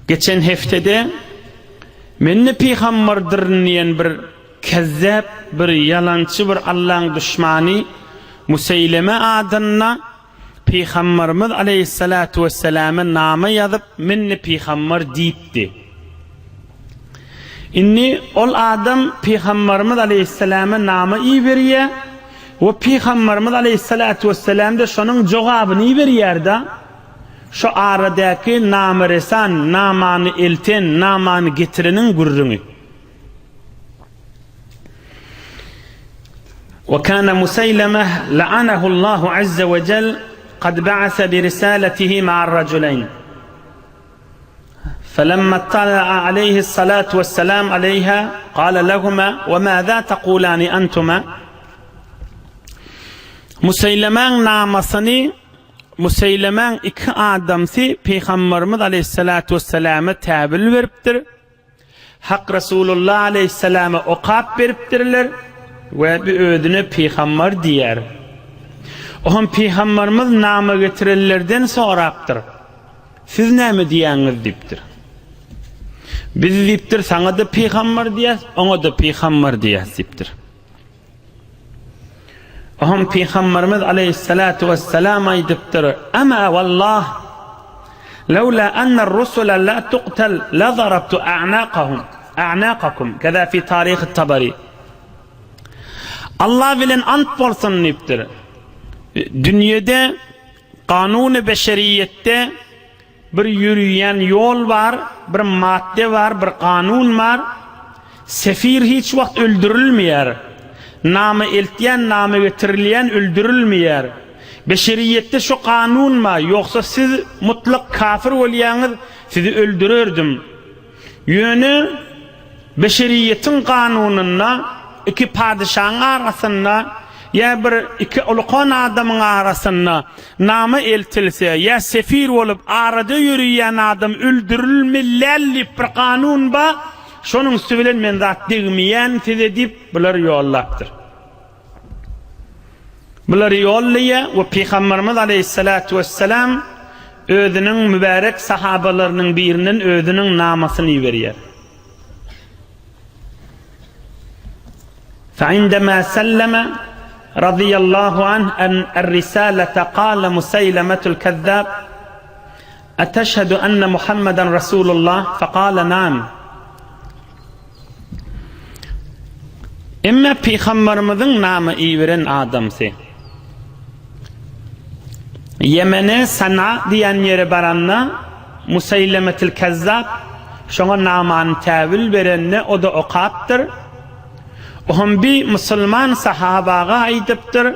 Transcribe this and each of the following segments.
Geçen heftede Men-de pygamberdyryn diýen bir kezzap, bir ýalançy, bir Allaň duşmany Museýleme adynda Pygamberimiz aleýhissalatu wesselame nama ýazyp, Men-de pygamber diýipdi. Indi ol adam Pygamberimiz aleýhissalama nama iberýär we Pygamberimiz aleýhissalatu wesselam-da şonuň jogabyny iberýär-de. Şu aradäki namaresan, namany elten, namany getireniň gürrüňi. Wa kana Musaýlama la'anahu Allahu azza we jel kad ba'asa bi risalatihi ma'ar rajulayn. Falamma ittala'a alayhi salatu wassalam alayha qala lahuma wa madha taqulani antuma? Musaýlamaň namasyny Museýlemäň iki adamsy Pygamberimiz aleýhissalatu wesselama täwil beripdir. Hak Resulullah aleýhissalama okap beripdirler we bi özüne pygamber diýýär. Oňa Pygamberimiz nama getirenlerden sorapdyr. Siz näme diýýäňiz diýipdir. Biz diýipdir, saňa-da pygamber diýýäs, oňa-da pygamber diýýäs diýipdir. Oňa Pygamberimiz aleýhissalatu wessalam aýdypdyr, Ama wallah, lawla anna ar-rusula la tuqtal la darabtu a'naqahum, a'naqakum, keza fi taryh tabari. Allah bilen ant bolsun diýipdir. Dünýede kanuny beşeriýetde Bir ýörüýän ýol bar, bir madde bar, bir kanun bar. Sefir hiç wagt öldürilmeýär. Nama eltýän, nama getirilýän öldürilmeýär. Beşeriýetde şu kanun bar, ýogsa siz mutlak kafir bolýaňyz, sizi öldürerdim. Ýöne beşeriýetiň kanunynda iki padyşaň arasynda ýa bir iki ulkan adamyň arasynda nama eltilse ýa sefir bolup arada ýöriýän adam öldürilmeliäl diýip bir kanun bar, şonuň üsti bilen men zat degmeýän size diýip bulary ýollapdyr. Bulary ýollaýar we Pygamberimiz aleýhissalatu wessalam özüniň mübärek sahabalarynyň birinden özüniň namasyny iberýär. Feindema selleme radiyallahu anh en er-risalete kale Museylemetul kezzab Eteşhedü enne Muhammeden Resulullah fekale naam. Emma Pygamberimiziň nama iberen adamsy Ýemene Sana diýen ýere baranda Museýlemetil Kezzap şoňa namany täwil berende o-da okapdyr. Ohm bi musulman sahabaga aýdypdyr,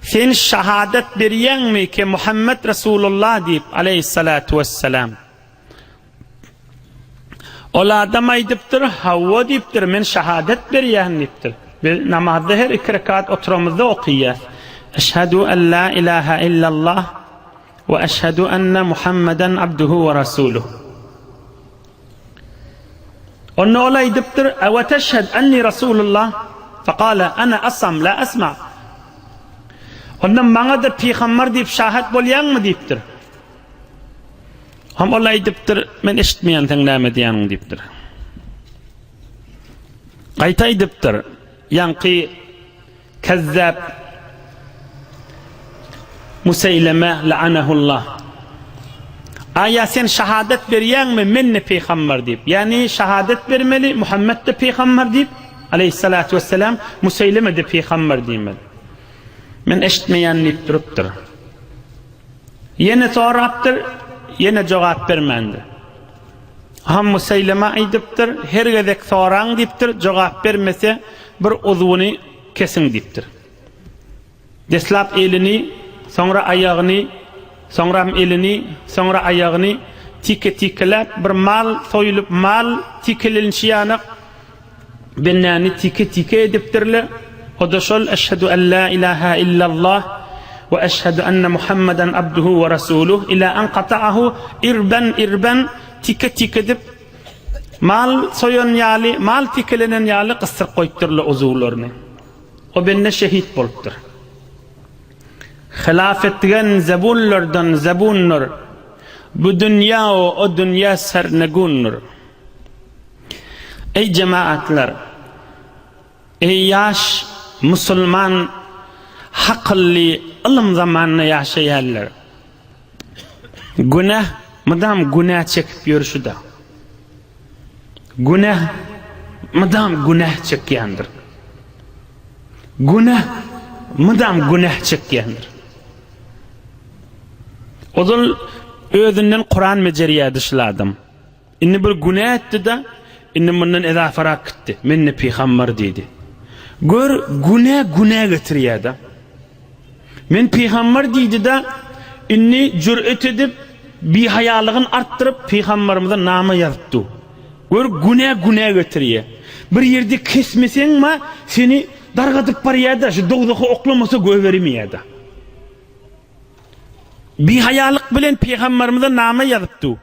Sen şahadat berýäňmi ki Muhammet Resulullah diýip, aleýhissalatu wessalam. Ol adam aýdypdyr, Hawa diýipdir, men şahadat berýän diýipdir. Biz namazda her iki rekat oturamyzda okaýas. Eşhedü en la ilaha illallah we eşhedü enne Muhammeden abduhu we rasuluh. Onda ol aýdypdyr, Ewe teşhed enni rasulullah? Fekale, ene asam la esma. Onda maňa-da pygamber diýip şahat bolýaňmy diýipdir. Hem ol aýdypdyr, men eşitmeýän seň näme diýýäniňi diýipdir. Gaýta aýdypdyr, ýaňky kezzap Museýleme la'anahullah. Aýa sen şahadat berýäňmi men-de pygamber diýip? Ýagny şahadat bermeli Muhammet-de pygamber diýip, aleýhissalatu wesselam, Museýleme-de pygamber diýmeli. Men eşitmeýän diýip durupdyr. Ýene sorapdyr, ýene jogap bermändir. Ham Museýleme aýdypdyr, her gezek soraň diýipdir, jogap bermese bir uzwyny kesiň diýipdir. Deslap elini, soňra aýagyny, soňram elini, soňra aýagyny tike-tikeläp, bir mal soýulyp, mal tikelenişi ýanak Bendäni tike-tike edipdirler. O-da şol, Eşhedü en la ilaha illallah we eşhedü enne Muhammeden abduhu we rasuluh ila en kata'ahu irben irben tike-tike edip, mal soýan ýaly, mal tikelenen ýaly gysdyryp goýupdyrlar uzuwlaryny. O bende şehit bolupdyr. Hylaf etgen zebunlardan zebunlar. Bu dünýä we o dünýä sernegundyr. Eý jemagatlar! Eý ýaş musulman hakylly ylym zamanynda ýaşaýanlar! Günäh mydam günä çekip ýörşüde. Günäh mydam günäh çekýändir. Günäh mydam günäh çekýändir. Ozal özünden Kuran bejerýärdi şul adam. Indi bir günä etdi-de, indi mundan ezafarak gitdi. Men-de pygambar diýdi. Gör, günä günä getirýär-de. Men pygambar diýdi-de, indi jür'et edip, bihaýalygyny artdyryp, pygambarymyza nama ýazyp dur. Gör, günä günä getirýär. Bir ýerde kesmeseň ma, seni dargadyp barýar-da, şu dowzaha oklamasa goýbermeýär-de. Bihaýalyk bilen pygambarymyza nama ýazyp dur.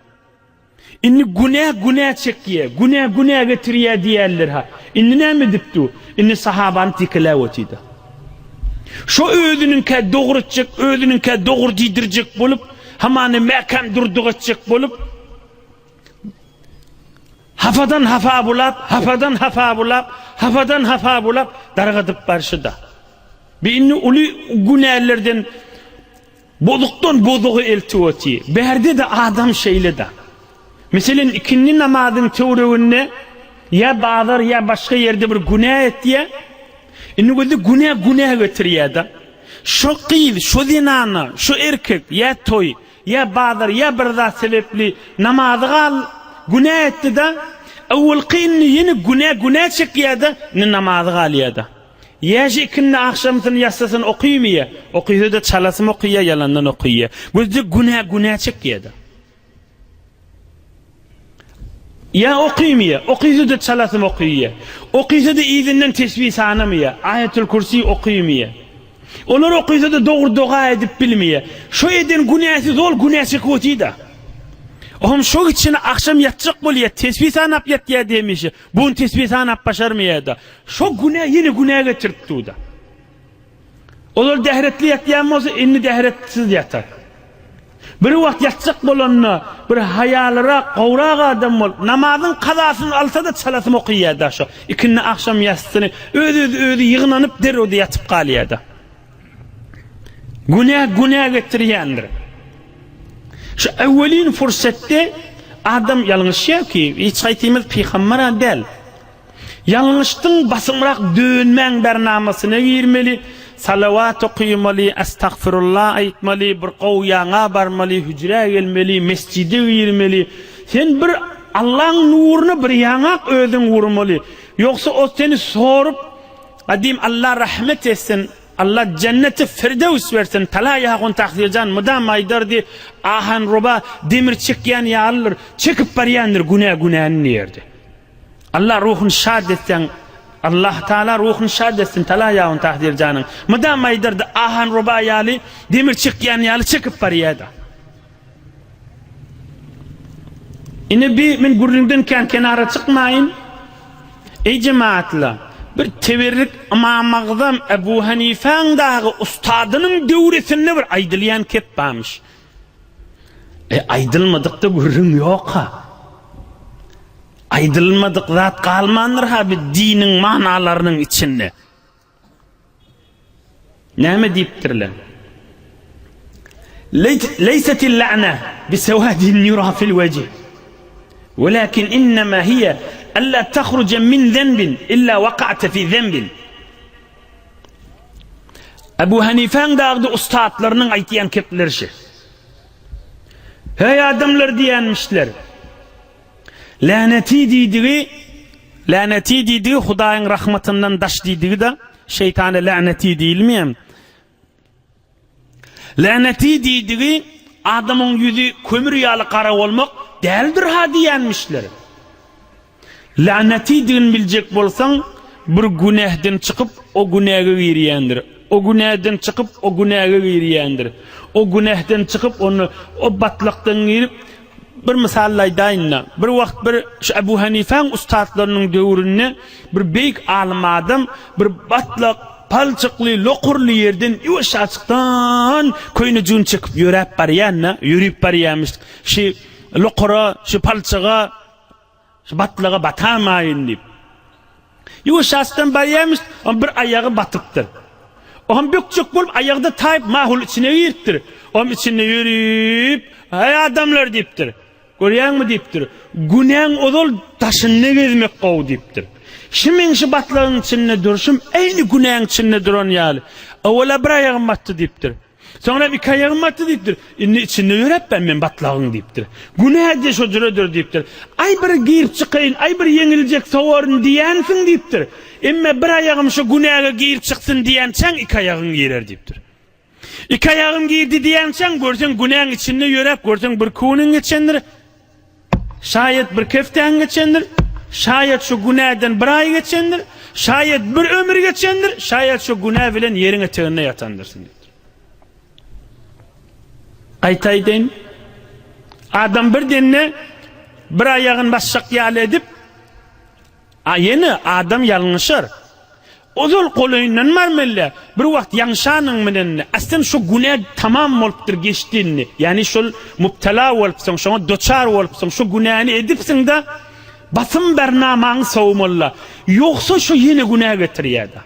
Indi günä günä çekýä, günä günä getirýä diýýärler-ha. Indi näme edip dur? Indi sahabany tekeläp otyda. Şo özüniňkä dogry etjek, özüniňkä dogry diýdirjek bolup, hamana mäkäm durdyk etjek bolup, hafadan hafa bulap, hafadan hafa bulap, hafadan hafa bulap dargadyp barşy-da. Bi indi uly günälerden Bozukdan bozuga eltip otyr. Bärde-de adam şeýle-dä. Meselem, ikindi namazyň töwereginde ýa bazar, ýa başga ýerde bir günä etýär. Indi gözi günä günä getirýär-de. Şo gyz, şo zenana, şo erkek ýa toý, ýa bazar, ýa bir zat sebäpli namazy gal, günä etdi-de, öwelki indi ýene günä günä çekýär-de, indi namazy galýar-da. Ýäşi ikindi agşamsyny ýassysyny okymaýa, okysa-da çalasym okyýa, ýalandan okyýa. Gözde günä günä çekýä-de. Ýa okymaýa, okysa-da çalasym okyýa. Okysa-da yzyndan tesbih sanamaýa, Aýatul Kürsi okymaýa. Olar okysa-da dogry doga edip bilmeýä. Şo eden günäsi zol günä çekip otyr-da. Ohm şo içine agşam ýatjak bolýa, tesbih sanap ýatýa demişi. Bu gün tesbih sanap başarmaýa-da. Şo günä ýene günä getirip dur-da. Ozal dähretli ýatýan bolsa, indi dähretsiz ýatar. Bir wagt ýatjak bolanda, bir haýalyrak, gowrak adam bolup, namazyň kazasyny alsa-da çalasym okaýar-da şo. Ikindi agşam ýassyny öz-özi özi ýygnanyp derrew-de ýatyp galýar-da. Günä günä getirýändir. Şu öwelin fursatda adam ýalňyşýar ki, hiç haýsymyz pygamber-ä däl. Ýalňyşdyň basymrak dönmäň bernamasyna girmeli, salawat okymaly, estagfirullah aýtmaly, bir gowy ýaňa barmaly, hüjrä gelmeli, mesjide girmeli. Sen bir Allaň nuruny bir ýaňak özüň urmaly. Ýogsa o seni sorup, Gadym Alla rahmet etsin, Alla jenneti firdöws bersin, Talaý ahun Tahsirjan mydam aýdardy, Ahanroba demir çekýän ýalydyr, çekip barýandyr günä günäni diýerdi. Allah ruhuny şad etseň Allah Taala ruhuny şad etsin Talaý ahun Tahsir janyň. Mydam aýdardy ahanroba ýaly demir çekýän ýaly çekip barýada. Ine bi men gürrüňden kän kenara çykmaýyn. Eý jemaatlar, bir teberrik Ymam Agzam Ebu Hanifäň dagy ustadynyň döwresinde bir aýdylýan kep barmyş. E aýdylmadyk-da gürrüň ýok-ha. Aýdylmadyk zat galmandyr-ha bi diniň manalarynyň içinde. Näme diýipdirler? Leýsetil la'ne bisewadin yura fil wejh. Welakin innema hiye alla tahruja min zenbin illa waqa'te fi zenbin. Ebu Hanifäň dagdy ussatlarynyň aýtýan kepleri şi. Heý adamlar diýenmişler. Läneti diýdigi, läneti diýdigi Hudaýyň rahmatyndan daş diýdigi-de, şeýtana läneti diýilmeýär. Läneti diýdigi adamyň ýüzi kömür ýaly gara bolmak däldir-ha diýenmişler. Länetidigini biljek bolsaň, bir günähden çykyp, o günäge girýändir. O günäden çykyp, o günäge girýändir. O günähden çykyp, onda o batlakdan girip, bir mysal aýdaýyn-da, bir wagt bir şu Ebu Hanifäň ussatlarynyň döwründe bir beýik alym adam bir batlak. Palçykly, lokurly ýerden ýuwaşjaçykdan köýnejigini çekip ýöräp barýan-da, ýörüp barýarmyş. Şi lokura, şi palçyga, şi batlaga batamaýyn diýip. Ýuwaşjaçykdan barýarmyş, oň bir aýagy batypdyr. Oňam bökjek bolup aýagy-da taýyp mahul içine giripdir. Oňam içinde ýörüp, Heý adamlar diýipdir. Görýäňmi diýipdir. Günäň ozal daşynda gezmek gowy diýipdir. Şi meň şu batlagyň içinde durşum eýni günäň içinde duran ýaly. Owala bir aýagym batdy diýipdir. Soňram iki aýagym batdy diýipdir. Indi içinde ýöräpmen men batlagyň diýipdir. Günä-de şo jüredir diýipdir. Aý bir girip çykaýyn, aý bir ýeňiljek sowaryn diýensiň diýipdir. Emme bir aýagym şu günäge girip çyksyn diýençäň iki aýagyň girer diýipdir. Iki aýagym girdi diýençäň, görseň günäň içinde ýöräp, görseň bir günüň geçendir, şaýat bir keftäň geçendir, şaýat şu günäden bir aý geçendir, şaýat bir ömür geçendir, şaýat şu günä bilen ýeriň eteginde ýatandyrsyň diýipdir. Gaýta aýdaýyn. Adam bir dende bir aýagyny basjak ýaly edip, A ýene adam ýalňyşar. Ozal golaýyndan barmaly-dä. Bir wagt ýaňşanyň bilen aslyn şo günä tamam bolupdyr, geçdi indi. Ýagny şol mubtala bolupsyň, şoňa duçar bolupsyň, şo günäni edipsiň-de, basym bernamaňy sowmaly-da. Ýogsa şo ýene günä getirýär-de.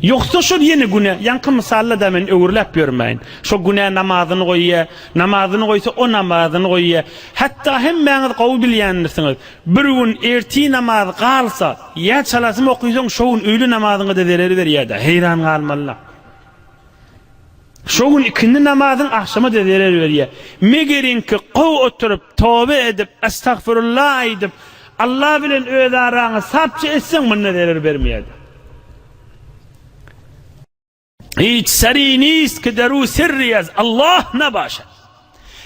Ýogsa şol ýene günä, ýaňky mysalda-da men öwürläp ýörmäýin. Şo günä namazyny goýýar, namazyny goýsa o namazyny goýýar. Hatda hemmäňiz gowy bilýändirsiňiz, bir gün ertir namaz galsa, ýa çalasym okysaň şo gün öýle namazyňa-da zerer berýär-dä, heýran galmaly-da. Şo gün ikindi namazyň agşama-da zerer berýär. Megeriňki gowy oturyp, toba edip, estagfirullah aýdyp, Allah bilen öz araňy sapça etseň munda zerer bermeýär-de. Hiç seri nist ki deru sirri ez Allah nabaşad.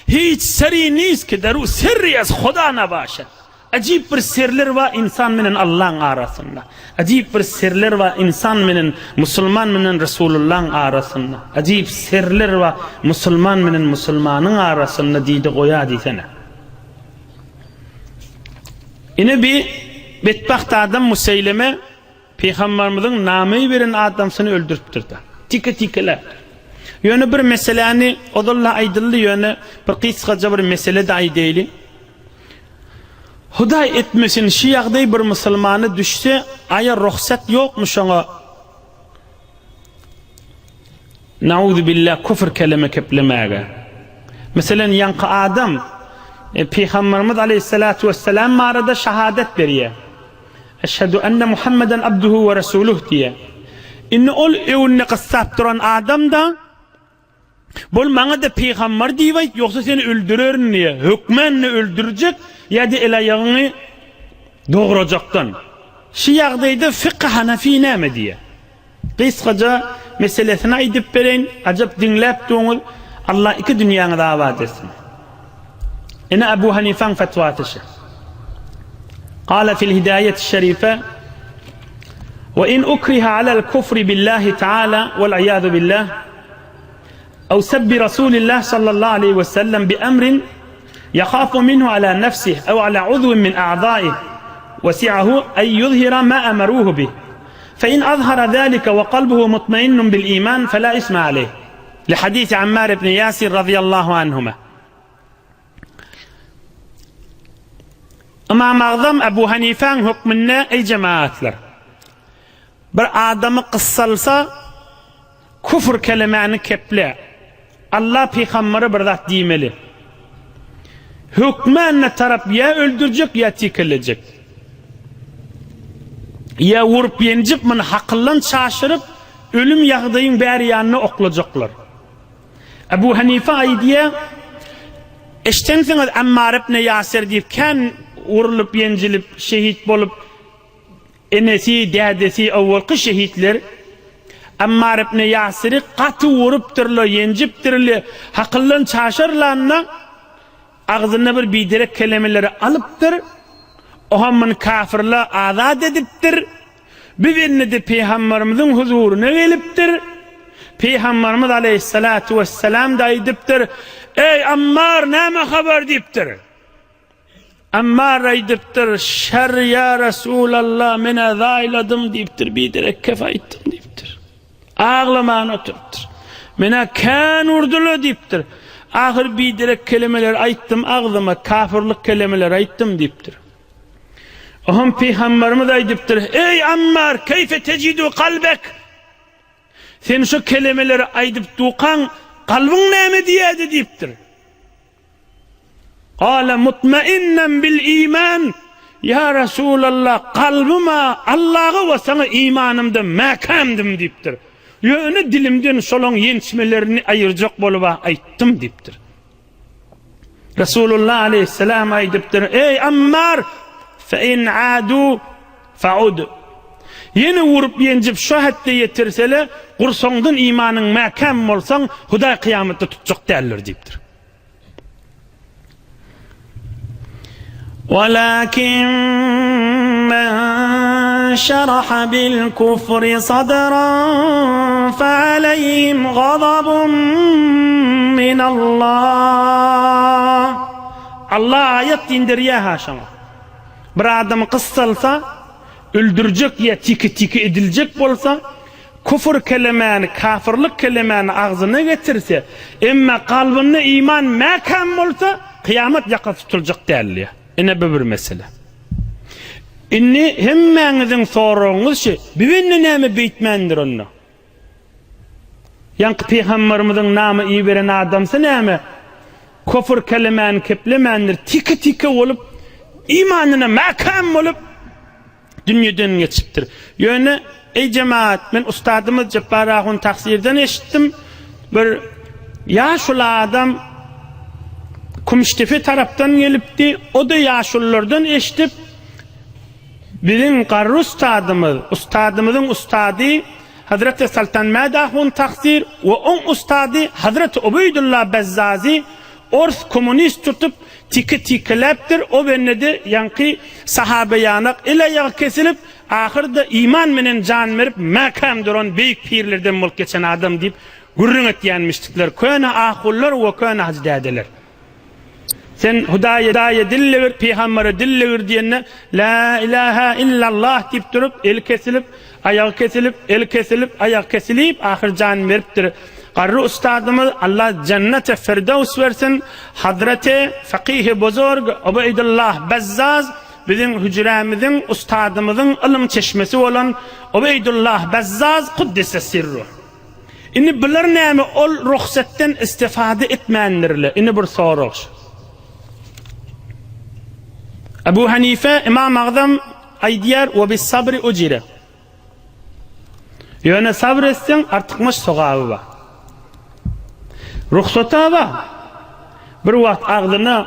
Hiç seri nist ki deru sirri ez Huda nabaşad. Ajyp bir sirler bar insan menen Allaň arasynda. Ajyp bir sirler bar insan menen musulman menen Resulullaň arasynda. Ajyp sirler bar musulman menen musulmanyň arasynda diýdi goýa diýsene. Ine bi betbagt adam Museýleme Pygambarymyzyň nameý beren adamsyny öldüripdir-de. Tike-tikeläpdir. Ýöne bir meseläni ozal-da aýdyldy, ýöne bir gysgaja bir mesele-de aýdaýly. Hudaý etmesin, şu ýagdaý bir musulmana düşse, aýa rugsat ýokmy şoňa Nauzubillah küfür keleme keplemäge. Meselen, ýaňky adam Pygambarymyz aleýhissalatu wessalam barada şahadat berýär. Eşhedü enne Muhammeden abduhu we resuluh diýýär. Indi ol öňünde gyssap duran adam-da, Bol maňa-da pygambar diýip aýt, ýogsa seni öldürerin diýýär. Hökmän-de öldürjek ýa-da el-aýagyňy dograjakdan. Şu ýagdaýda fykh Hanafi näme diýýär? Gysgaja meselesini aýdyp bereýin, ajap diňläp duňyz, Allah iki dünýäňizi abat etsin. Ine Abu Hanifaň fetwasy şu. Gala fil hidaýeti şerife Ve in ukriha alel kufri billahi taala vel iyadu billah ew sebbi Rasulillah sallallahu aleyhi ve sellem bi emrin yakhafu minhu ala nefsih ew ala uzwin min a'zaih wesi'ahu en yuzhira ma amaruhu bih. Fe in azhara zalike ve kalbuhu mutmainnun bil iman fe la isme aleyh. Li hadisi Ammar ibn Yasir radıyallahu anhuma. Ymam Agzam Ebu Hanifäň hökmünde eý jemagatlar! Bir adamy gyssalsa küfür kelemäni keple, Allah pygambere bir zat diýmeli. Hökmände tarap ýa öldürjek ýa tikelejek. Ýa urup ýenjip muny hakyldan çaşyryp ölüm ýagdaýyň bäri ýanyna oklajaklar. Ebu Hanife aýdýar, Eşdensiňiz Ammar ibn Ýasir diýip kän urlup ýenjilip şehit bolup enesi, dädesi owalky şehitler Ammar ibn Ýasiri gaty urupdyrlar, ýenjipdirler, hakyldan çaşarlanda agzyna bir biderek kelemeleri alypdyr, oňam muny kafirler azat edipdir. Bu bende-de Pygamberimiziň huzuryna gelipdir. Pygamberimiz aleýhissalatu wessalam-da aýdypdyr, Eý, Ammar, näme habar diýipdir. Ammar aýdypdyr, Şer ýa Resulallah, men-ä zaýladym diýipdir, biderek kef aýtdym diýipdir. Aglaman oturypdyr. Men-ä kän urdyla diýipdir. Ahyr biderek kelemeleri aýtdym agzyma, kafyrlyk kelemeleri aýtdym diýipdir. Oňam pygamberimiz aýdypdyr, Eý Ammar, keýfe tejidu kalbek? Sen şu kelemeleri aýdyp dukaň, kalbyň näme diýýärdi diýipdir. Gale mutmainnen bil iman, Ýa Resulallah, kalbym-a Allaha we saňa imanymda mäkämdim diýipdir. Ýöne dilimden şolaň ýençmelerini aýyrjak bolup-a aýtdym diýipdir. Resulullah aleýhissalam aýdypdyr, Eý Ammar, fe in adu fa'ud. Ýene urup ýenjip şo hetde ýetirsele, gursagyňdan imanyň mäkäm bolsaň, Hudaý kyýamatda tutjak däldir diýipdir. Walakin men şeraha bil kufri sadran fe aleyhim gazabun minallah. Allah aýat inderýär ha şoňa. Bir adam gyssalsa, öldürjek ýa tiki-tiki ediljek bolsa, Küfür kelemäni, kafyrlyk kelemäni agzyna getirse, emma kalbynda iman mäkäm bolsa, kyýamat ýakasy tutuljak däl diýýär. Ine bu bir mesele. Indi hemmäňiziň soragyňyz şu, bi bende näme beýtmändir onda? Ýaňky pygamberimiziň nama iberen adamsy näme küfür kelemäni keplemändir, tike-tike bolup, imanyna mäkäm bolup, dünýeden geçipdir. Ýöne, eý jemagat, men ustadymyz Jepbar ahun Taksirden eşitdim, bir ýaşuly adam Kümüşdepe tarapdan gelipdi, o-da ýaşululardan eşidip, biziň garry ustadymyz, ustadymyzyň ustady Hazreti Saltanmät ahun Taksir we oň ustady Hazreti Ubeýdulla Bezzazy Ors kommunist tutup tike tikeläpdir, o bendede ýaňky sahaba ýanak el-aýagy kesilip, ahyrda iman menen jan berip mäkäm duran beýik pirlerden bolup geçen adam diýip gürrüň etýänmişdikler köne ahunlar we köne hajy dädeler. Sen Hudaýa dil degir, pygambere dil degir diýende Lä ilähä illallah diýip durup eli kesilip, Aýagy kesilip, eli kesilip, aýagy kesilip, ahyr jan beripdir. Garry ustadymyz Allah jennete firdews bersin, Hazreti Fakihi Buzurg Ubeýdullah Bezzaz biziň hüjrämiziň, ustadymyzyň ylym çeşmesi bolan Ubeýdullah Bezzaz Kuddise sirruh. Indi bular näme ol ruhsatdan istifade etmändirler? Indi bir sorag. Ebu Hanife, Imam Agzam Aýdýar, Wa bis-sabri ujire. Ýöne sabr etseň, artykmaç sogaby bar. Rugsat-a bar. Bir wagt agzyna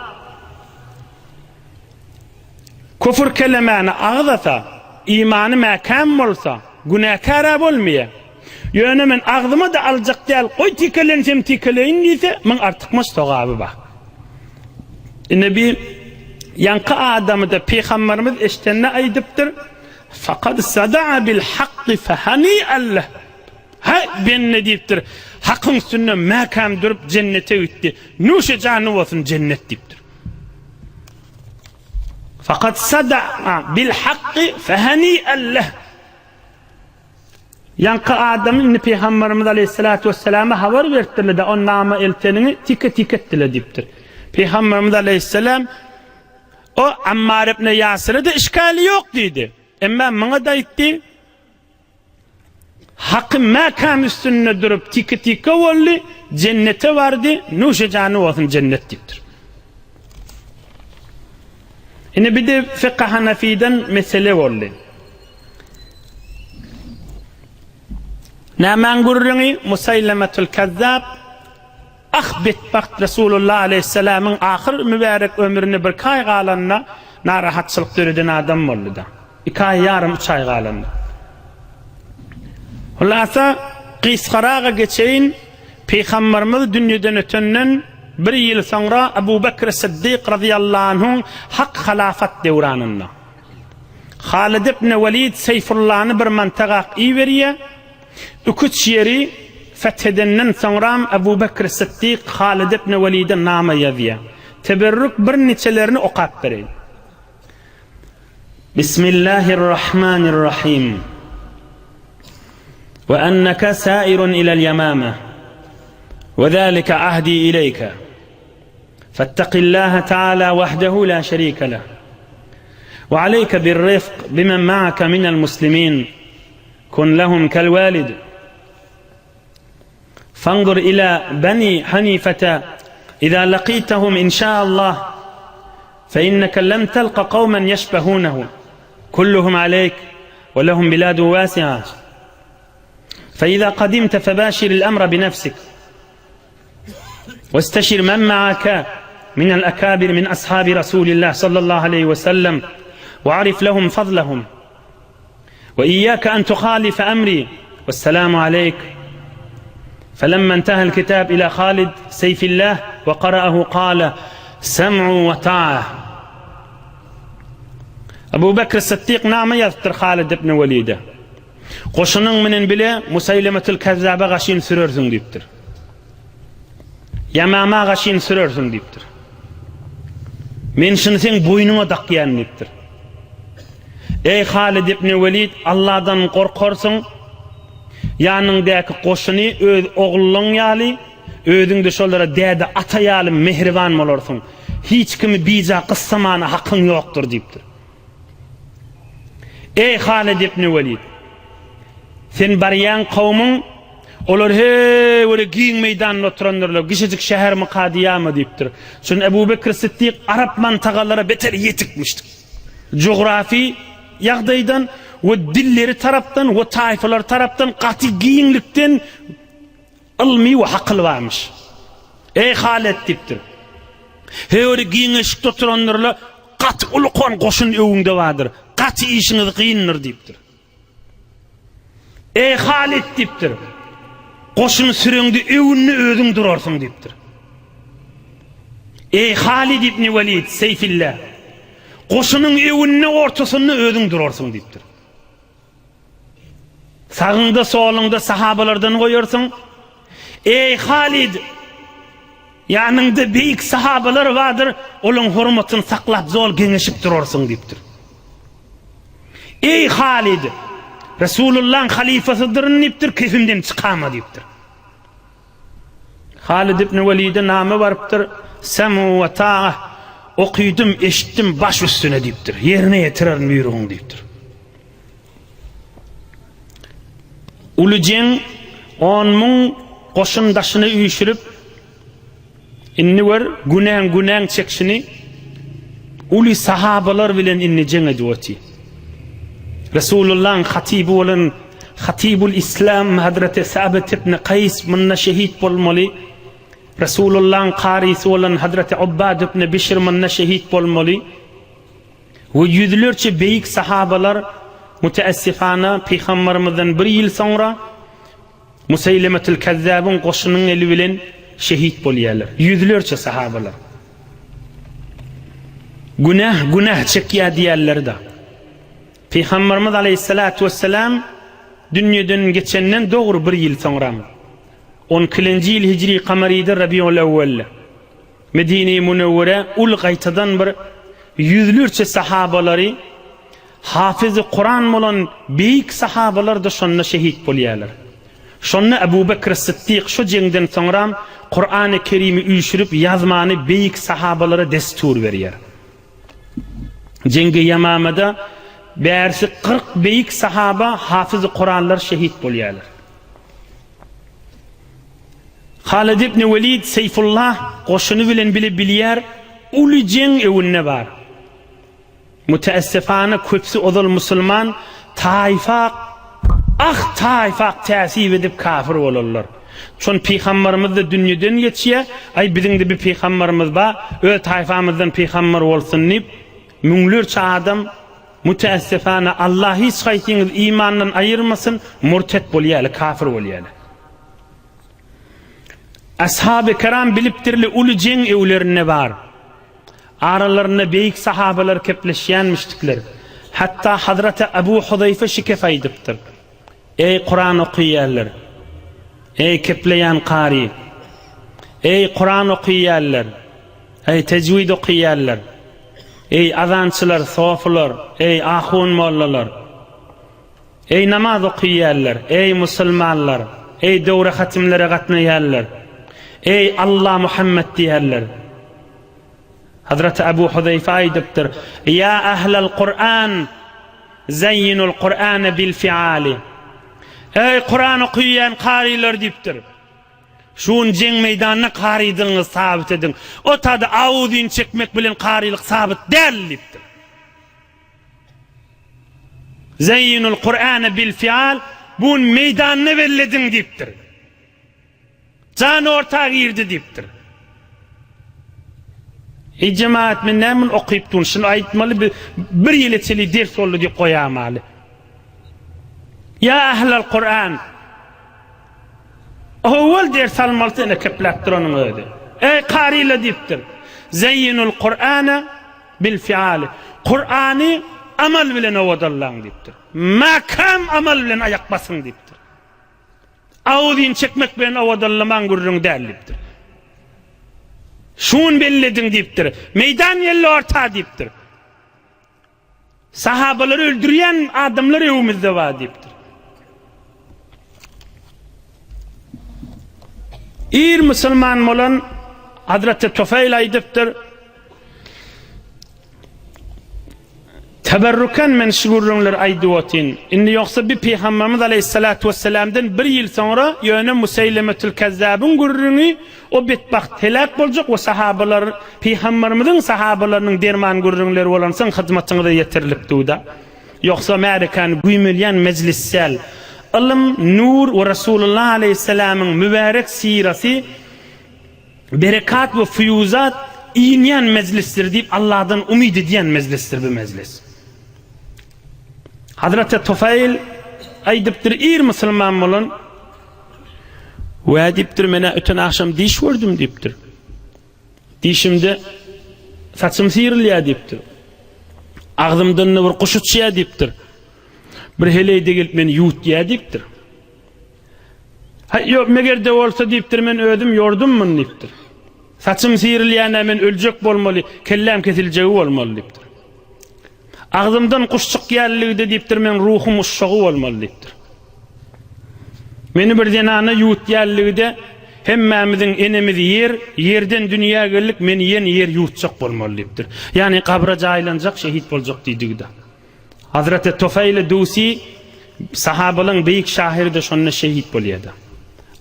küfür kelemäni agzasa, imany mäkäm bolsa, günäkär-ä bolmaýar. Ýöne men agzyma-da aljak däl, goý tikelensem tikeleýin diýse, muň artykmaç sogaby bar. Ine bi ýaňky adamy-da pygamberimiz eşidende aýdypdyr, Fakad sada'a bil hakky fehani'en leh. Haý, bende diýipdir, hakyň üstünde mäkäm durup jennete gitdi. Nuşe jany bolsun jennet diýipdir. Fakat sada'a bil hakky fehani'en leh. Ýaňky adamy indi Pygamberimiz aleýhissalatu wesselama habar beripdirler-de, o nama elteniňi tike-tike etdiler diýipdir. Pygamberimiz aleýhissalam, O Ammar ibn Ýasire-de işgali ýok diýdi. Emma muňa-da aýtdy, Haky mäkäm üstünde durup tike-tike boldy, jennete bardy, nuşe jany bolsun jennet diýipdir. Indi bir-de fykh Hanafiden mesele boldy. Nämäň gürrüňi? Musaýlemetul Kezzap, Ah, betbagt Resulullah aleýhissalamyň ahyr mübärek ömrüne birki aý galanda narahatçylyk döreden adam boldy-da. Iki aý ýarym, üç aý galanda. Hulasa, gysgaraga geçeýin, Pygamberimiz dünýeden ötenden bir ýyl soňra Abu Bekr Siddik razyýallahu anhuň hak halafat döwranynda. Halid ibn Welid Seýfullany bir mantagak iberýär. Iküç ýeri feth edenden soňram Ebu Bekr Sytdyk Halid ibn Welide nama ýazýar. Teberrük birniçelerini okap bereýin. Bismillahirrahmanirrahim. Ve enneke sairun ilel yamame. Ve zalike ahdi ileyke. Fettaqillaha taala vahdehu la şerike leh. Ve aleyke birrifk bimen ma'ake minel muslimin. Kun lehum kel valid. Fanzur ila bani Hanifete iza laqitahum inşaallah fe inneke lem telqa kavmen yeşbehunehu kulluhum aleyk ve lehum biladu vasi'a fe iza kadimte febaşiril emre bi nefsik ve isteşir men ma'ake minel ekabir min ashabi Rasulillah sallallahu aleyhi ve sellem ve arif lehum fadlahum Ve iyyake en tuhalife emri vesselamu aleyk. Felemma intehel kitab ila Halid Seyfillah ve qara'ahu kale sem'u ve ta'a. Ebu Bekr Siddik name ýazypdyr Halid ibn Welide. Goşunyň menen bile Musaýlemetül Kezzaba gaşyn sürersiň diýipdir. Ýamama gaşyn sürersiň diýipdir. Men şuny seň boýnuňa dakýan diýipdir. Eý Halid ibn Welid, Allahdan gorkarsyň, ýanyňdaky goşuny öz ogluň ýaly, özüň-de şolara däde ata ýaly mähriban bolarsyň. Hiç kimi bija gyssamana hakyň ýokdur diýipdir. Eý Halid ibn Welid, sen barýan kowmuň, olar heý bir giň meýdanda oturandyrlar, kiçijik şähermika diýýärmi diýipdir. Şonda Ebu Bekr Siddik arap mantagalara beter ýetikmişdir. Jugrafy ýagdaýdan we dilleri tarapdan we taýfalar tarapdan gaty giňlikden ylmy we hakyly barmyş. Eý Halet diýipdir. Höwri giňeşikde oturandyrlar, gaty ulukan goşun öwüňde bardyr. Gaty işiňiz kyndyr diýipdir. Eý Halit diýipdir. Goşuny süreňde öwünde özüň durarsyň diýipdir. Eý Halid ibn Welid Seýfillah. Goşunyň öwünde ortasynda özüň durarsyň diýipdir. Sagyňda soluňda sahabalardan goýarsyň. Eý Halid! Ýanyňda beýik sahabalar bardyr, olaň hormatyny saklap zol geňeşip durarsyň diýipdir. Eý Halid! Resulullaň halyfasydyryn diýipdir, kefimden çykama diýipdir. Halid ibn Welide name barypdyr, Semu we ta'a, okydym, eşitdim, baş üstüne diýipdir. Ýerine ýetirerin buýrugyňy diýipdir. Uly jeň 10,000 goşun daşyna üýşürip, indi gör, günäň günäň çekşini uly sahabalar bilen indi jeň edip otyr. Resulullahyň hatyby bolan Hatybul Islam Hazreti Sabit ibn Kaýs munda şehit bolmaly. Resulullahyň karysy bolan Hazreti Ubbad ibn Bişr munda şehit bolmaly. We ýüzlerçe beýik sahabalar müteessifana Pygambarymyzdan bir ýyl soňra Museýlemetül Kezzabyň goşunyň eli bilen şehit bolýarlar. Ýüzlerçe sahabalar. Günäh günäh çekýär diýýärler-de. Pygambarymyz aleýhissalatu wessalam dünýeden geçenden dogry bir ýyl soňra, on ikilenji ýyl hijri kamaryda Rabiul Ewwelde Medine-i Münewwerä uly gaýtadan bir ýüzlerçe sahabalary Hafyzy Kuran bolan beýik sahabalar-da şonda şehit bolýarlar. Şonda Ebu Bekr Sytdyk şo jeňden soňram Kurany Kerimi üýşürip ýazmany beýik sahabalara destur berýär. Jeňgi Ýamamada bärsi 40 beýik sahaba hafyzy Kuranlar şehit bolýarlar. Halid ibn Welid Seýfullah goşuny bilen bile bilýär, uly jeň öwünde bar. Müteessefana köpsi ozal musulman taýfak ah taýfak täsip edip kafir bolarlar. Çon pygambarymyzda dünýeden geçýä, aý biziňde bir pygambarymyz ba, öz taýfamyzdan pygambar bolsun diýip müňlerçe adam müteessefana Allah hiç haýsyňyzy imandan aýyrmasyn murtet bolýaly kafir bolýaly. Ashaby kiram bilipdirli uly jeň öwlerinde bar. Aralarynda beýik sahabalar kepleşýänmişdikler. Hatda Hazreti Abu Huzaýfa şikes aýdypdyr. Eý Kuran okyýanlar! Eý kepleýän kary! Eý Kuran okyýanlar! Eý tejwid okyýanlar! Eý, azançylar, sofular, eý, ahun mollalar! Eý, namaz okyýanlar, eý, musulmanlar, eý, döwre-hatymlara gatnaýanlar, eý, Alla Muhammet diýenler! Hazreti Abu Huzeýfe aýdypdyr, Ýa ahlal Kuran, zaýýinul Kurana bil fiali. Eý, Kuran okyýan karylar diýipdir. Şu gün jeň meýdanynda karydygyňyzy sabyt ediň. O tada awuzyny çekmek bilen karylyk sabyt däl diýipdir. Zaýýinul Kurana bil fial, bu gün meýdanda bellediň diýipdir. Jan orta girdi diýipdir. Eý jemaat men näme muny okyp durun şuny aýtmaly bir, bir ýyla çenli ders boldy diýip goýamaly. Ýa ahlal Kur'an. Owwal ders almalysy ene kepläp duranyň özi. Eý karyla diýipdir. Zeýinul Kur'ana bil fiali. Kur'any amal bilen owadanlaň diýipdir. Makam amal bilen aýak basyň diýipdir. Awuzyny çekmek bilen owadanlamaň gürrüňi däl diýipdir. Şuny bellediň diýipdir. Meýdan geldi orta diýipdir. Sahabalary öldürýän adamlar öwümizde bar diýipdir. Ir musulman bolan Hazreti Tufeýl aýdypdyr. Teberruken men şu gürrüňleri aýdyp otyryn. Indi ýogsa bi Pygamberimiz aleýhissalatu wessalamdan bir ýyl soňra ýöne Museýlemetül Kezzabyň gürrüňi o betbagt heläk boljak we sahabalar Pygamberimiziň sahabalarynyň derman gürrüňleri bolansoň hyzmatyňyza ýetirilipdi-da. Ýogsa märekäni güýmelýän mejlis däl. Ylym, nur we Resulullah aleýhissalamyň mübärek siraty Berekat we fuýuzat inýän mejlisdir diýip Allahdan umyt edýän mejlisdir bu mejlis. Hazreti Tufaýl aýdypdyr ir musulman bolan we diýipdir menä öten agşam diş gördüm diýipdir. Dişimde saçym syrylýar diýipdir. Agzymdan da bir guş uçýar diýipdir. Bir heleý-de gelip meni ýuwutýar diýipdir. Haý, ýok, meger-de bolsa diýipdir, men özüm ýordum muny diýipdir. Saçym syrylýan-ä men öljek bolmaly, kelläm kesiljegi bolmaly diýipdir. Agzymdan guş çykýanlygy-da diýipdir, meň ruhum uşşagy bolmaly diýipdir. Meni bir zenana ýuwutýanlygy-da, hemmämiziň enemiz ýer, ýerden dünýä geldik, meni ýene ýer ýuwutjak bolmaly diýipdir. Ýagny gabra jaýlanjak, şehit boljak diýdigi-de. Hazreti Tufeýl Dusi sahabalaň beýik şahyry-da şonda şehit bolýada.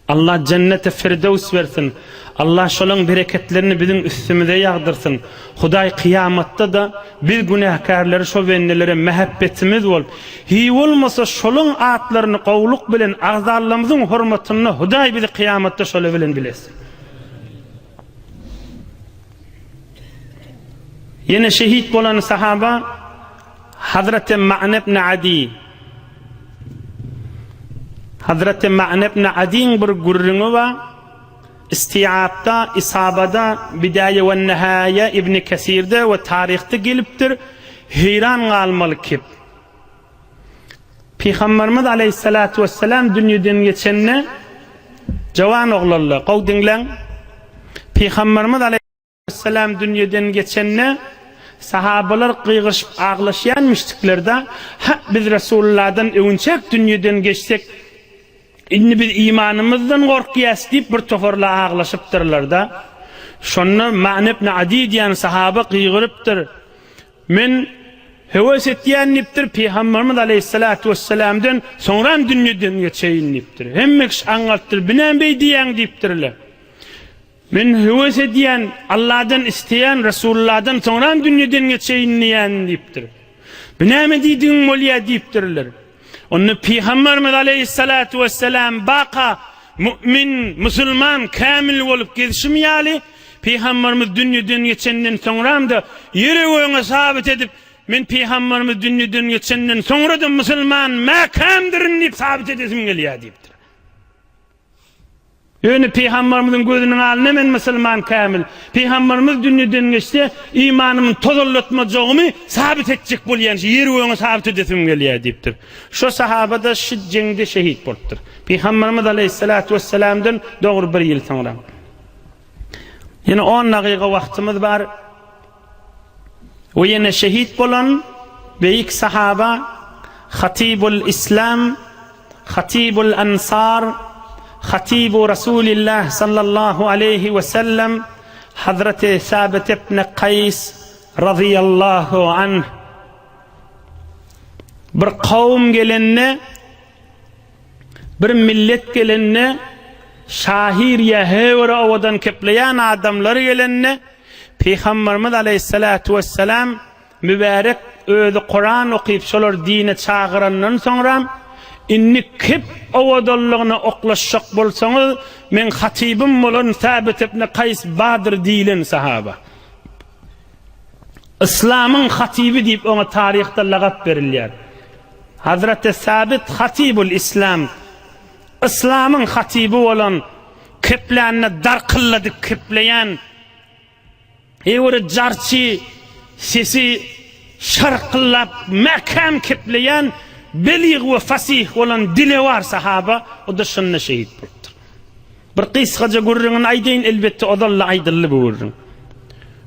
Allah jenneti Firdöws bersin. Allah şolaň bereketlerini biziň üstümize ýagdyrsyn. Hudaý kyýamatda-da biz günäkärleri şo bendelere mähebbetimiz bolup, hiý bolmasa şolaň atlaryny gowluk bilen agzanlamyzyň hormatynda Hudaý bizi kyýamatda şola bilen bilesin. Ýene şehit bolan sahaba Hazreti Ma'ne ibn Adi. Hazreti Ma'ne ibn Adiň bir gürrüňi bar. Istiabda, Isabada, Bidaýe we Nihaýe Ibn Kesirde we taryhda gelipdir. Heýran galmaly kep. Pygamberimiz aleýhissalatu wessalam dünýeden geçende jawan oglanlar, gowy diňläň. Pygamberimiz aleýhissalam dünýeden geçende sahabalar gygyryşyp aglaşýanmyşdyklar-da, Hä, biz Resulullahdan öwünçäk dünýeden geçsek, indi biz imanymyzdan gorkýas diýip bir toparlar aglaşypdyrlar-da. Şonda Ma'ne ibn Adi diýen sahaba gygyrypdyr. Men höwes etýän diýipdir, Pygamberimiz aleýhissalatu wessalamdan soňram dünýeden geçeýin diýipdir. Hemme kişi aňňaltdyr, bu näme beý diýýäň diýipdirler. Men höwes edýän, Allahdan isleýän, Resulullahdan soňram dünýeden geçeýin diýýän diýipdir. Bu näme diýdigiň bolýar diýipdirler. Onda Pygamberimiz aleýhissalatu wessalam baka mu'min, musulman, kämil bolup gezişim ýaly, Pygamberimiz dünýeden geçenden soňram-da ýere-gögüňe sabyt edip, Men Pygamberimiz dünýeden geçenden soňra-da musulman mäkämdirin diýip sabyt edesim gelýär diýipdir. Ýöne Pygamberimiziň gözüniň alnynda men musulman kämil. Pygamberimiz dünýeden geçse, imanymy tozallatmajagymy sabyt etjek bolýan, şu ýer-gögüňe sabyt edesim gelýär diýipdir. Şo sahaba-da şu jeňde şehit bolupdyr. Pygamberimiz aleýhissalatu wessalamdan dogry bir ýyl soňra. Ýene on dagyga wagtymyz bar. We ýene şehit bolan beýik sahaba Hatybul Islam, Hatybul Ansar, Hatybu Rasulillah sallallahu aleýhi we sellem Hazreti Sabit ibn Kaýs razyýallahu anh. Bir kowum gelende, bir millet gelende, şahyr ýa höwür owadan kepleýän adamlar gelende, Pygamberimiz aleýhissalatu wessalam mübärek özi Kuran okyp şolar dine çagyrandan soňram, indi kep owadanlygyna oklaşjak bolsaňyz, meň hatybym bolan Sabit ibn Kaýs Badr diýlen sahaba. Yslamyň hatyby diýip oňa taryhda lagap berilýär. Hazreti Sabit Hatybul Islam, Yslamyň hatyby bolan, keplände darkylladyp kepleýän, eýweri jarçy, sesi şarkyllap mäkäm kepleýän, belig we fasih bolan dilewar sahaba, o-da şonda şehit bolupdyr. Bir gysgaja gürrüňini aýdaýyn, elbetde ozal-da aýdyldy bu gürrüň.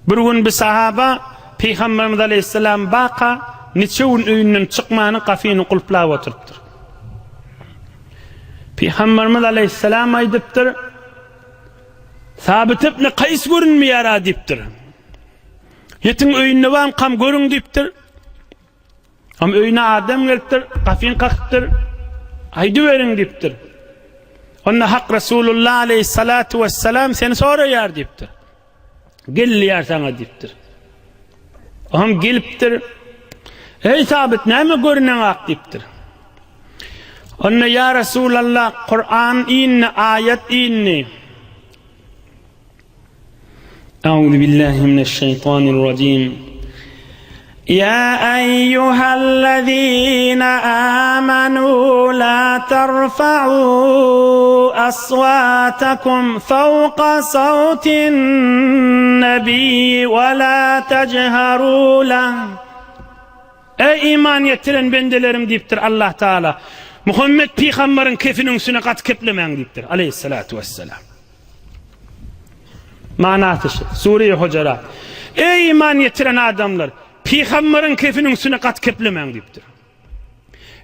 Bir gün bir sahaba Pygamberimiz aleýhissalam baka niçe gün öýünden çykmany gapyny gulplap oturypdyr. Pygamberimiz aleýhissalam aýdypdyr, Sabit ibn Kaýs görünmeýär-a diýipdir. Ýetiň öýünde barmkam görüň diýipdir. Am öýüne adam gelipdir, gapyny kakypdyr. Aýdyberiň diýipdir. Onda Hak Resulullah aleyhissalatu vesselam seni soraýar diýipdir. Gel diýär saňa diýipdir. Oňam gelipdir. Eý Sabit, näme görüneňak diýipdir. Onda ýa Resulallah, Kur'an indi, aýat indi. Euzu billahi mineşşeýtanirrajim. Ya eyyühellezine amenu la terfa'u aswatakum fawqa savtin nebiyyi ve la tejheru leh. Eý iman getiren bendelerim diýipdir Allah Taala. Muhammed pygamberiň kefiniň üstüne gaty keplemäň diýipdir. Aleyhissalatu vesselam. Manasy şu. Sure-i Hujurat. Eý iman getiren adamlar, pygamberiň kefiniň üstüne gaty keplemäň diýipdir.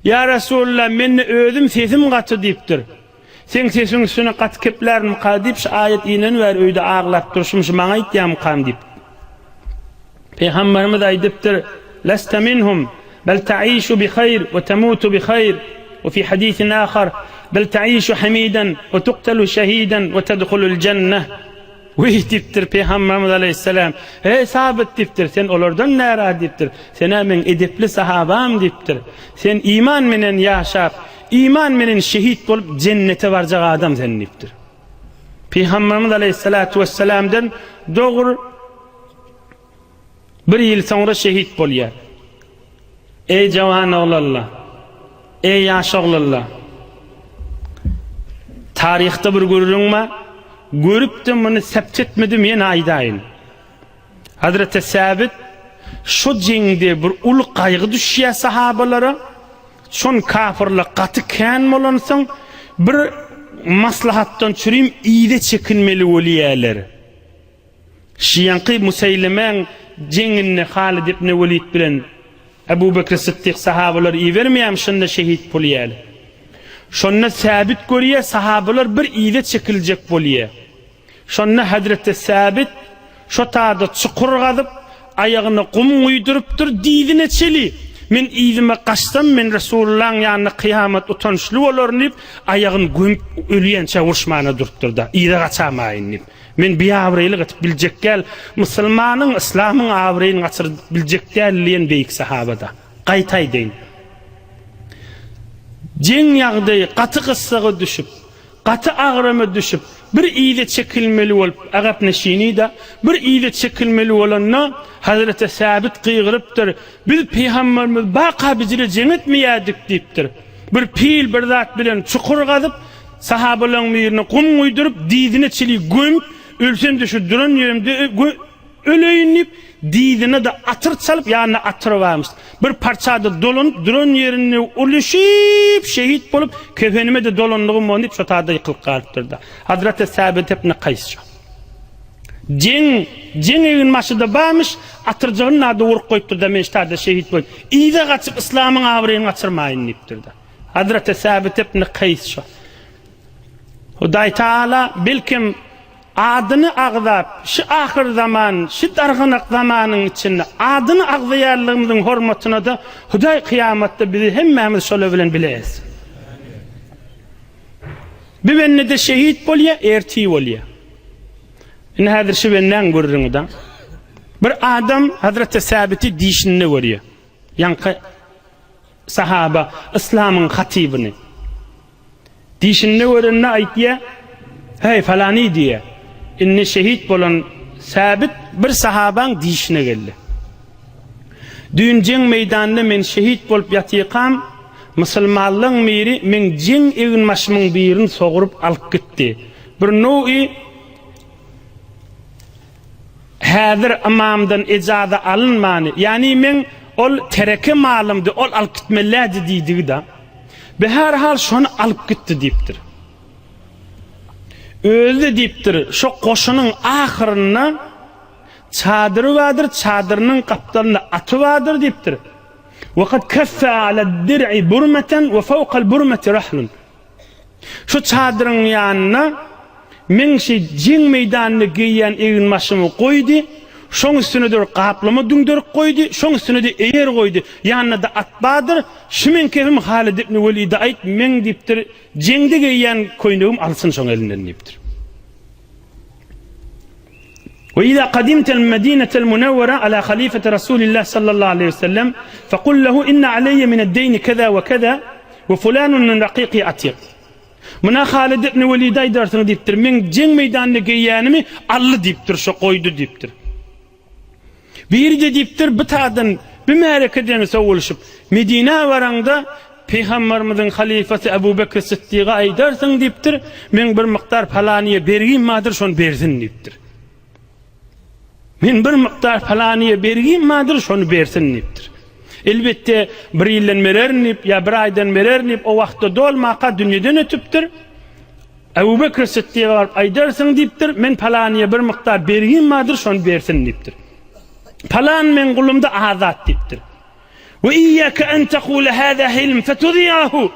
Ýa Resulallah, mende özüm sesim gaty diýipdir. Seň sesiň üstüne gaty keplärmika diýip, şu aýat inen bäri öýde aglap durşum, şu maňa aýtýarmykam diýip. Pygamberimiz aýdypdyr, Leste minhum, bel ta'işu bi haýr we temutu bi haýr, we fi hadisin ahar, bel ta'işu hamiden we tuqtalu şehiden we tedhulul jenneh. Wiý diýipdir Pygamberimiz aleýhissalam, Eý Sabyt diýipdir, sen olardan nära diýipdir, sen-ä meň edepli sahabam diýipdir. Sen iman menen ýaşap, iman menen şehit bolup jennete barjak adam sen diýipdir. Pygamberimiz aleýhissalatu wessalamdan dogry bir ýyl soňra şehit bolýar. Eý jawan oglanlar! Eý ýaş oglanlar! Taryhda bir gürrüň bar, görüpdim muny sept etmedim ýene aýdaýyn. Hazreti Säbit şo jeňde bir uly gaýgy düşýär sahabalara. Şon kafyrlar gaty kän bolansoň bir maslahatdan çürim yza çekinmeli bolýarlar. Şiýaňky Museýlemäň jeňinde Halid ibn Welid bilen Ebu Bekri Sytdyk sahabalary ibermeýärmi şonda şehit bolýarlar. Şonda Säbit görýär sahabalar bir yza çekiljek bolýar. Şonda hezreti Säbit şo taýda çukur gazyp, aýagyna gum guýdurypdyr, dyzyna çeli. Men yzyma gaçsam, men Resulullahyň ýanynda kyýamat utançly bolaryn diýip, aýagyny gömüp, ölýänçä uruşmana durupdyr-da, yza gaçamaýyn diýip. Men biabraýlyk edip biljek däl, musulmanyň, yslamyň abraýyny gaçyryp biljek däl diýen beýik sahaba-da. Gaýta aýdaýyn. Jeň ýagdaýy gaty gyssaga düşüp, Gaty agrama düşüp, bir yza çekilmeli bolup, agapneşini-de, bir yza çekilmeli bolanda, Hazreti Säbit gygyrypdyr, Biz pygamberimiz baka bijire jeň etmeýärdik diýipdir. Bir pil bir zat bilen çukur gazyp, sahabalaryň birine gum guýduryp, dyzyna çili gömüp, ölsem-de şu duran ýerimde Öleýin diýip, dyzyna-da atyr çalyp, ýanynda atyr barmyş. Bir parça-da dolanyp, duran ýerinde uluşyp, şehit bolup, kefenime-de dolandygym boldy diýip, şo taýda ýykylyp galypdyr-da. Hazreti Säbit ibn Kaýs şo. Jeň, jeň eginbaşy-da barmyş, atyrjygyny-da urup goýupdyr-da, men ştada şehit bolup, yza gaçyp yslamyň abraýyny gaçyrmaýyn diýipdir-de. Hazreti Säbit ibn Kaýs şo. Hudaý Taala belkem adyny agzap, şi ahyr zaman, şi darganak zamanyň içinde adyny agzaýanlygymyzyň hormatyna-da Hudaý kyýamatda bizi hemmämiz şolar bilen bile etsin. Bir bende-de şehit bolýar, ertir bolýar. Indi häzir şu bendäň gürrüňi-de. Bir adam Hazreti Säbiti dişinde görýär. Ýaňky sahaba yslamyň hatybyny. Dişinde görende aýtýar, Heý, falany diýýär. Indi şehit bolan Säbit bir sahabaň dişine geldi. Düýn jeň meýdanynda men şehit bolup ýatykam, musulmanlaň biri meň jeň eginbaşymyň birini sogrup alyp gitdi. Bir nowi häzir ymamdan ejaza alynmany, ýagny meň ol tereke malymdy, ol alyp gitmeliädi diýdigi-da. Be-her hal şony alyp gitdi diýipdir. Özi-de diýipdir, şo goşunyň ahyrynda Çadyry bardyr, çadyrynyň gapdalynda aty bardyr diýipdir. We kad keffe alad-dir'i burmeten we fawkal burmeti rahlun. Şu çadyryň ýanynda meň şi jeň meýdanynda geýýän eginbaşymy goýdy, şoň üstüne-de bir gaplama düňderip goýdy, şoň üstüne-de eýer goýdy. Ýanynda-da at bardyr. Şu meň kefim Halid ibn Welide aýt, meň diýipdir, jeňde geýýän köýnegim alsyn şoň elinden diýipdir. Ve iza kadimtel medinetel munevvere ala halifeti Rasulillah sallallahu aleyhi ve sellem fekul lehu inne aleyye mined-deyni keza ve keza ve fulanun min rakiki atik. Muna Halid ibn Welide aýdarsyň diýipdir. Meň jeň meýdanynda geýýänimi aldy diýipdir, şo goýdy diýipdir. Biri-de diýipdir, bu taýdan, bu märekeden sowulyşyp, Medinä baraňda, Pygamberimiziň halyfasy Ebu Bekr Sytdyga aýdarsyň diýipdir, meň bir mukdar palanyýa bergim bardyr, şony bersin diýipdir. Men bir mukdar palanyýa bergim bardyr, şony bersin diýipdir. Elbetde, bir ýyldan bererin diýip, ýa bir aýdan bererin diýip, o wagtda dolmaka dünýeden ötüpdir. Ebu Bekr Sytdyga baryp aýdarsyň diýipdir, men palanyýa bir mukdar bergim bardyr, şony bersin diýipdir. Palan meň gulumda azat diýipdir. We iýýäke en tekule hâzâ hilm fetudýahu.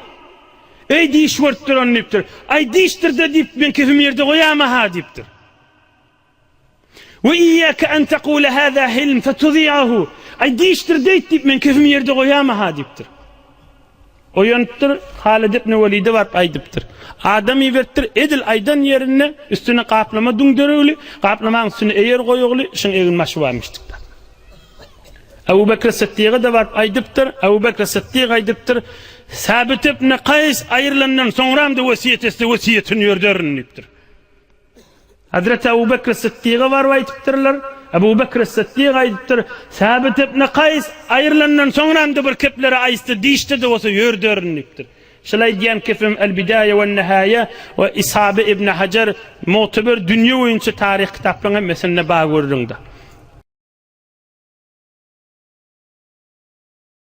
Eý diş görüp duran diýipdir. Aý dişdir-de diýip men kefimi ýerde goýama-ha diýipdir. We iýýäke en tekule hâzâ hilm fetudýahu. Aý dişdir deýt diýip men kefimi ýerde goýama-ha diýipdir. Oýanypdyr, Halid ibn Welide baryp aýdypdyr. Adam iberipdir, edil aýdan ýerinde üstüne gaplama düňderigli, gaplamaň üstüne eýer goýugly, şuň eginbaşy barmyşdyk-da. Ebu Bekr Sytdyga-da baryp aýdypdyr, Ebu Bekr Sytdyk aýdypdyr, Sabit ibn Kaýs aýrylandan soňram-da wesýet etse, wesýetini ýörderin diýipdir. Hazreti Ebu Bekr Sytdyga baryp aýdypdyrlar. Ebu Bekr Sytdyk aýdypdyr, Sabit ibn Kaýs aýrylandan soňram-da bir kepleri aýtsa, dişde-de bolsa ýörderin diýipdir. Şul aýdýan kepim El-Bidaýa we-Nihaýa we Isabe ibn Hajar mu'teber dünýe boýunça taryh kitaplaryň hemmesinde bar gürrüňde.